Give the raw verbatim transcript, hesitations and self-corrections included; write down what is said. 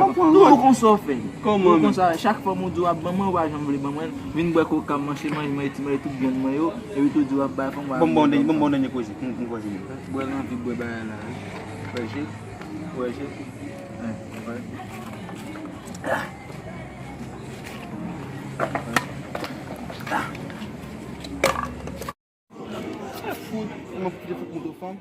bay fanm. Toujou konsa w fè. Kòman menm? Konsa, chak fanm ou di w ap ban mwen, ou pa janm vle ban mwen. Vin bwè koka m, manche manje manje ti manje tout grenn mwen yo, epi tou di w ap bay fanm, ou pa janm vle ban fanm. Bon, bon, bon, bon, dènye koze. M, m kontinye. Bwè l anvi bwè bagay la, wi. Wè je, wè je. Hein, wè. Se fout, mwen fout, fout mouton fanm.